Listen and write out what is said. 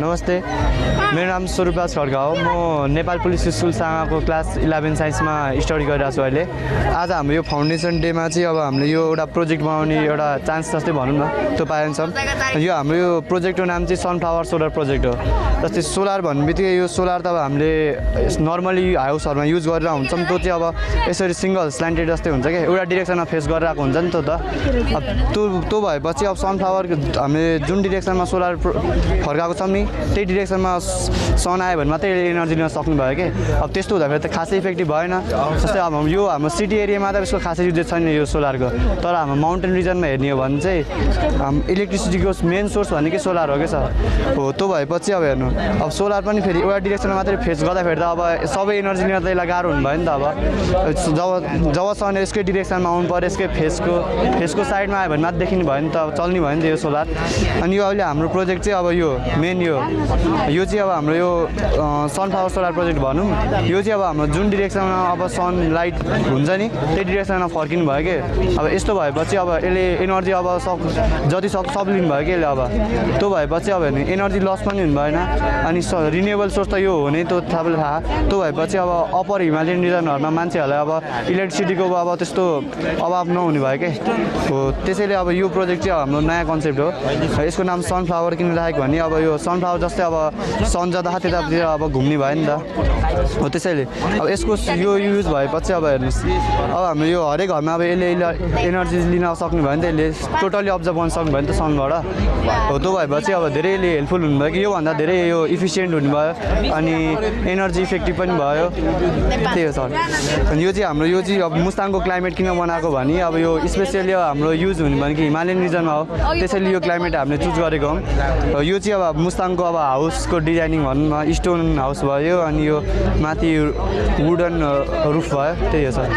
नमस्ते, मेरो नाम स्वरूपराज खड्का हो। म नेपाल पुलिस स्कुल साङाको क्लास 11 साइन्समा स्टडी गरिरहेको छु अहिले। आज हाम्रो यो फाउन्डेसन डेमा चाहिँ अब हामीले यो एउटा प्रोजेक्ट बनाउने एउटा चान्स जस्तै भनौँ न, त्यो पाइन्छौँ। यो हाम्रो यो प्रोजेक्टको नाम चाहिँ सनफ्लावर सोलर प्रोजेक्ट हो। जस्तै सोलर भन्ने बित्तिकै यो सोलर त अब हामीले नर्मली हाउसहरूमा युज गरेर हुन्छौँ। त्यो चाहिँ अब यसरी सिङ्गल स्ल्यान्टेड जस्तै हुन्छ क्या, एउटा डिरेक्सनमा फेस गरिरहेको हुन्छ नि त। अब त्यो भएपछि अब सनफ्लावर हामीले जुन डिरेक्सनमा सोलर फर्काएको छौँ नि, त्यही डिरेक्सनमा सन आयो भने मात्रै एनर्जी लिन सक्नु भयो कि। अब त्यस्तो हुँदाखेरि त खासै इफेक्टिभ भएन। जस्तै अब यो हाम्रो सिटी एरियामा त यसको खासै युजेस छैन यो सोलरको। तर हाम्रो माउन्टेन रिजनमा हेर्ने हो भने चाहिँ इलेक्ट्रिसिटीको मेन सोर्स भनेकै सोलर हो क्या सर। हो, त्यो भएपछि अब हेर्नु, अब सोलर पनि फेरि एउटा डिरेक्सनमा मात्रै फेस गर्दाखेरि त अब सबै एनर्जी लिन त यसलाई गाह्रो हुनु भयो नि त। अब जब सन यसकै डिरेक्सनमा आउनु पऱ्यो, यसकै फेसको साइडमा आयो भने मात्रै देखिनु भयो नि त, चल्ने भयो नि त यो सोलर। अनि यो अहिले हाम्रो प्रोजेक्ट चाहिँ अब यो मेन यो चाहिँ अब हाम्रो यो सनफ्लावर सोलर प्रोजेक्ट भनौँ। यो चाहिँ अब हाम्रो जुन डिरेक्सनमा अब सनलाइट हुन्छ नि, त्यही डिरेक्सनमा फर्किनु भयो कि। अब यस्तो भएपछि अब यसले एनर्जी अब जति सब लिनु भयो कि यसले। अब त्यो भएपछि अब हेर्नु एनर्जी लस पनि हुनु भएन। अनि रिन्युएबल सोर्स त यो हो नै, त्यो तपाईँलाई थाहा। त्यो भएपछि अब अप्पर हिमालयन रिजनहरूमा मान्छेहरूलाई अब इलेक्ट्रिसिटीको अब त्यस्तो अभाव नहुने भयो कि। हो, त्यसैले अब यो प्रोजेक्ट चाहिँ हाम्रो नयाँ कन्सेप्ट हो। यसको नाम सनफ्लावर किन राखेको भने अब यो सनफ्लावर जस्तै अब सन जाँदा त्यतातिर अब घुम्ने भयो नि त। हो, त्यसैले अब यसको यो युज भएपछि अब हेर्नुहोस्, अब हाम्रो यो हरेक घरमा अब यसले एनर्जी लिन सक्नु भयो नि त। यसले टोटली अब्जर्भ गर्न सक्नु भयो नि त सनबाट। हो, त्यो भएपछि अब धेरै यसले हेल्पफुल हुनुभयो कि। योभन्दा धेरै यो इफिसियन्ट हुनुभयो अनि एनर्जी इफेक्टिभ पनि भयो। त्यही हो सर। अनि यो चाहिँ अब मुस्ताङको क्लाइमेट किन बनाएको भने अब यो स्पेसियली हाम्रो युज हुने भनेको हिमालयन रिजनमा हो। त्यसैले यो क्लाइमेट हामीले चुज गरेको हौँ। यो चाहिँ अब मुस्ताङको अब हाउसको डिजाइनिङ भनौँ न, स्टोन हाउस भयो अनि यो माथि वुडन रुफ भयो। त्यही हो सर।